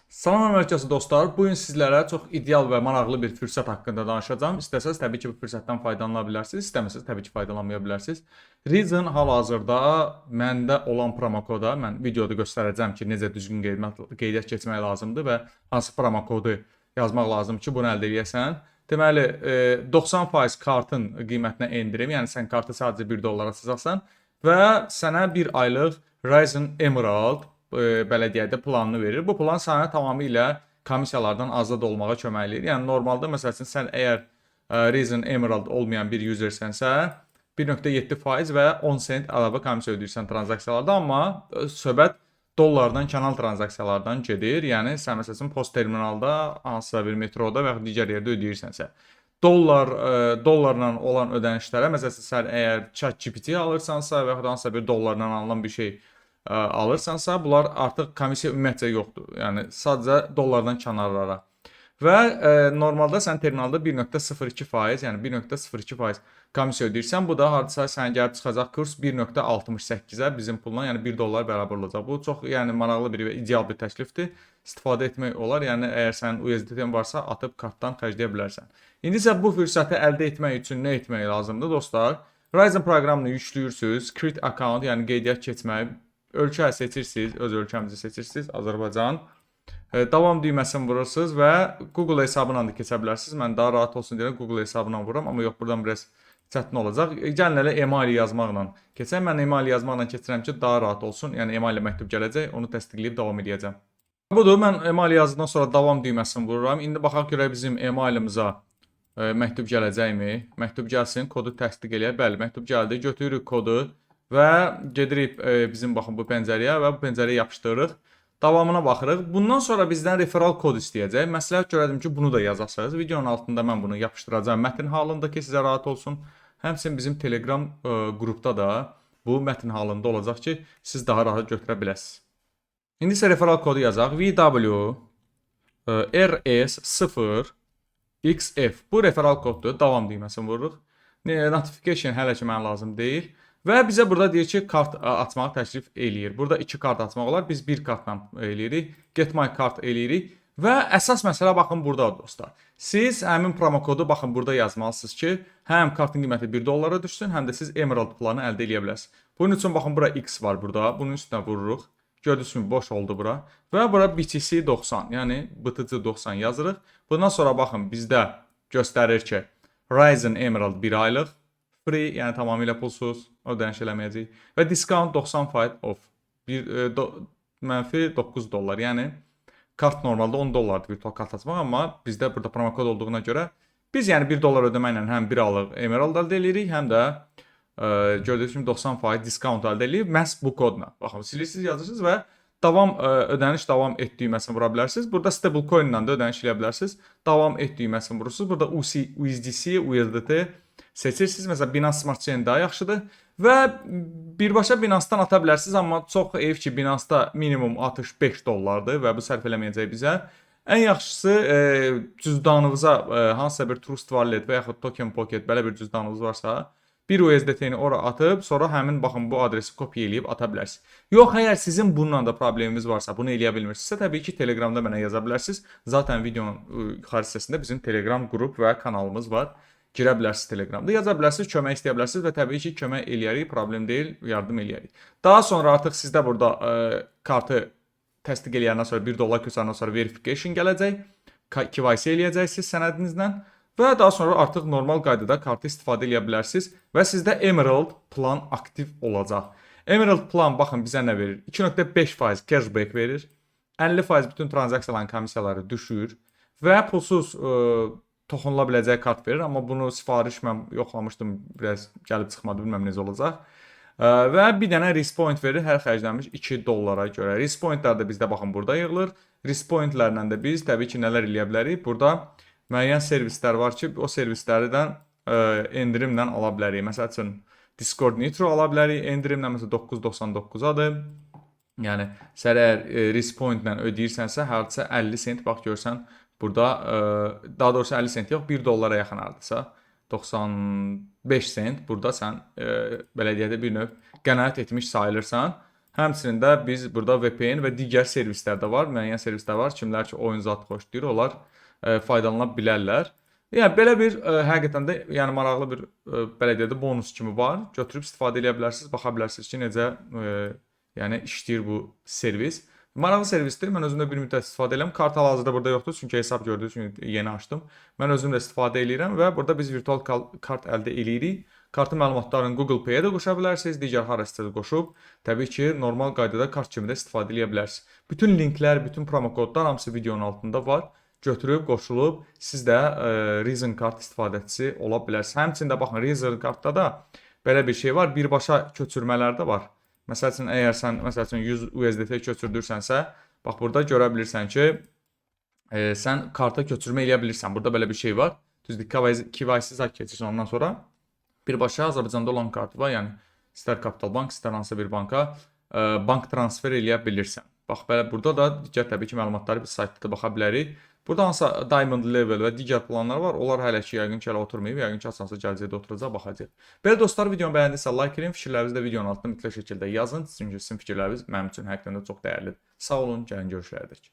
Salam Amerikası dostlar, bu gün sizlərə çox ideal və maraqlı bir fürsət haqqında danışacağam. İstəsəz təbii ki, bu fürsətdən faydalana bilərsiniz, istəməsəz təbii ki, faydalanmaya bilərsiniz. Risen hal-hazırda məndə olan promokoda mən videoda göstərəcəm ki, necə düzgün qeydiyyat keçmək lazımdır və hansı promokodu yazmaq lazımdır ki, bunu əldə eləyəsən. Deməli, 90% kartın qiymətinə endirim, yəni sən kartı sadəcə 1 dollara satacaqsan və sənə bir aylıq Risen Emerald belə deyək də planını verir. Bu plan sənə tamamilə komissiyalardan azad olmağa kömək eləyir. Yəni normalda, məsəl üçün, sən əgər Risen Emerald olmayan bir usersənsə, 1.7% və 10 sent əlavə komissiya ödəyirsən tranzaksiyalarda, amma söhbət dollardan kənar tranzaksiyalardan gedir. Yəni sən, məsəl üçün, POS terminalda, hansısa bir metroda və yaxud digər yerdə ödəyirsənsə, dollarla olan ödənişlərə, məsələn, sən əgər ChatGPT alırsansa və yaxud hansısa bir dollarla alınan bir şey alırsansa, bunlar artıq komissiya ümumiyyətcə yoxdur. Yəni sadəcə dollardan kənarlara. Və normalda sən terminalda 1.02%, yəni 1.02% komissiya ödəyirsən. Bu da hardasa sənə gəlib çıxacaq kurs 1.68-ə bizim pulla, yəni 1 dollar bərabər olacaq. Bu çox, yəni maraqlı bir və ideal bir təklifdir. İstifadə etmək olar. Yəni əgər sənin USDT-in varsa, atıb kartdan xərcləyə bilərsən. İndi isə bu fürsəti əldə etmək üçün nə etmək lazımdır, dostlar? Risen proqramını yükləyürsüz, create account, yəni qeydiyyat keçmək, ölkə seçirsiniz, öz ölkəmizi seçirsiniz, Azərbaycan. Davam düyməsini vurursunuz və Google hesabına da keçə bilərsiniz. Mən daha rahat olsun deyə Google hesabına vururam, amma yox, buradan biraz çətin olacaq. Gəlin elə email yazmaqla keçək. Mən email yazmaqla keçirəm ki, daha rahat olsun. Yəni email ilə məktub gələcək, onu təsdiqləyib davam edəcəm. Budur, mən email yazdıqdan sonra davam düyməsini vururam. İndi baxaq görək bizim emailimizə məktub gələcəkmi? Məktub gəlsin, kodu təsdiq eləyək. Bəli, məktub gəldi. Götürürük kodu və gedirik bizim, baxın, bu pəncərəyə və bu pəncərəyə yapışdırırıq. Davamına baxırıq. Bundan sonra bizdən referral kod istəyəcək. Məsləhət görərdim ki, bunu da yazasınız. Videonun altında mən bunu yapışdıracağam mətn halında ki, sizə rahat olsun. Həmçinin bizim Telegram qrupda da bu mətn halında olacaq ki, siz daha rahat götürə biləsiniz. İndi isə referral kodu yazaq. VW RS0 XF. Bu referral koddur. Davam düyməsini vururuq. Notification hələ ki mənə lazım deyil. Və bizə burada deyir ki, kart açmağı təklif eləyir. Burada iki kart açmaq olar. Biz bir kartla eləyirik. Get my card eləyirik. Və əsas məsələ, baxın, burdadır, dostlar. Siz həmin promokodu, baxın, burada yazmalısınız ki, həm kartın qiyməti 1 dollara düşsün, həm də siz Emerald planı əldə eləyə biləsiniz. Bunun üçün, baxın, bura X var burada. Bunun üstünə vururuq. Gördüyünüz kimi boş oldu bura. Və bura BTC 90, yəni BTC 90 yazırıq. Bundan sonra, baxın, bizdə göstərir ki, Risen Emerald 1 aylıq free, yəni tamamilə pulsuz, ödəniş eləməyəcəyik və discount 90% off. Bir mənfi 9 dollar, yəni kart normalda 10 dollardır virtual kart açmaq, amma bizdə burada promokod olduğuna görə biz yəni 1 dollar ödəməklə həm 1 aylıq Emerald əldə eləyirik, həm də gördüyünüz kimi 90% discount əldə eləyirik məhz bu kodla. Baxın, silirsiniz, yazırsınız və davam ödəniş davam et düyməsini vura bilərsiniz. Burada stablecoin ilə də ödəniş eləyə bilərsiniz. Davam et düyməsini vurursunuz. Burada UC, USDC, USDT seçirsiniz. Məsələn, Binance Smart Chain daha yaxşıdır və birbaşa Binance-dan ata bilərsiniz, amma çox heyf ki, Binance-da minimum atış 5 dollardır və bu sərf eləməyəcək bizə. Ən yaxşısı cüzdanınıza hansısa bir Trust Wallet və yaxud Token Pocket, belə bir cüzdanınız varsa, bir USDT-ni ora atıb, sonra həmin, baxın, bu adresi kopya eləyib ata bilərsiniz. Yox, əgər sizin bununla da probleminiz varsa, bunu eləyə bilmirsinizsə, təbii ki, Telegramda mənə yaza bilərsiniz. Zaten videonun yuxarı hissəsində bizim Telegram qrup və kanalımız var. Girə bilərsiniz Telegramda, yaza bilərsiniz, kömək istəyə bilərsiniz və təbii ki, kömək eləyərik, problem deyil, yardım eləyərik. Daha sonra artıq sizdə burada kartı təsdiq eləyəndən sonra, 1 dollar köçəndən sonra verification gələcək. KYC eləyəcəksiniz sənədinizlə və daha sonra artıq normal qaydada kartı istifadə eləyə bilərsiniz və sizdə Emerald plan aktiv olacaq. Emerald plan, baxın, bizə nə verir? 2.5% cashback verir. 50% bütün tranzaksiyaların komissiyaları düşür və pulsuz toxunula biləcək kart verir, amma bunu sifariş mən yoxlamışdım, biraz gəlib çıxmadı, bilmirəm necə olacaq. Və bir dənə risk point verir hər xərclənmiş 2 dollara görə. Risk pointlər də bizdə, baxın, burada yığılır. Risk pointlərlə də biz təbii ki, nələr eləyə bilərik? Burada müəyyən servislər var ki, o servisləri də endirimlə ala bilərik. Məsəl üçün, Discord Nitro ala bilərik endirimlə, məsələn, 9.99-adır. Yəni sən əgər risk point-lə ödəyirsənsə, hardasa 50 sent, bax, görsən, burada daha doğrusu 50 sent yox, 1 dollara yaxın, hardasa 95 sent burada sən belə deyək də bir növ qənaət etmiş sayılırsan. Həmçinin də biz burada VPN və digər servislər də var. Müəyyən servislər var. Kimlər ki oyun zat xoşlayır, onlar faydalana bilərlər. Yəni belə bir həqiqətən də yəni maraqlı bir belə deyək də bonus kimi var. Götürüb istifadə edə bilərsiniz, baxa bilərsiniz ki, necə yəni işləyir bu servis. Maraqlı servisdir. Mən özüm də bir müddət istifadə edirəm. Kart hal-hazırda burada yoxdur, çünki hesab gördüyünüz üçün yeni açdım. Mən özüm də istifadə eləyirəm və burada biz virtual kart əldə eləyirik. Kartın məlumatlarını Google Pay-ə də qoşa bilərsiniz, digər hara istəsəniz qoşub, təbii ki, normal qaydada kart kimi də istifadə edə bilərsiniz. Bütün linklər, bütün promokodlar hamısı videonun altında var. Götürüb, qoşulub siz də Reason kart istifadəçisi ola bilərsiniz. Həmçinin də baxın, Reason kartda da belə bir şey var. Birbaşa köçürmələr də var. Məsəl üçün, əgər sən məsəl üçün 100 USDT köçürdürsənsə, bax burada görə bilirsən ki, sən karta köçürmə eləyə bilirsən. Burada belə bir şey var. Düzdür, KYC zat keçirsən, ondan sonra birbaşa Azərbaycanda olan kartı var. Yəni istər Kapital Bank, istər hansısa bir banka bank transfer eləyə bilirsən. Bax belə burada da digər təbii ki məlumatları biz saytda da baxa bilərik. Burada hansısa Diamond Level və digər planlar var. Onlar hələ ki yəqin ki hələ oturmayıb. Yəqin ki haçansa gələcəkdə oturacaq, baxacağıq. Belə dostlar, videonu bəyəndisə like edin, fikirlərinizi də videonun altında mütləq şəkildə yazın. Çünki sizin fikirləriniz mənim üçün həqiqətən də çox dəyərlidir. Sağ olun, gəlin görüşlərə dək.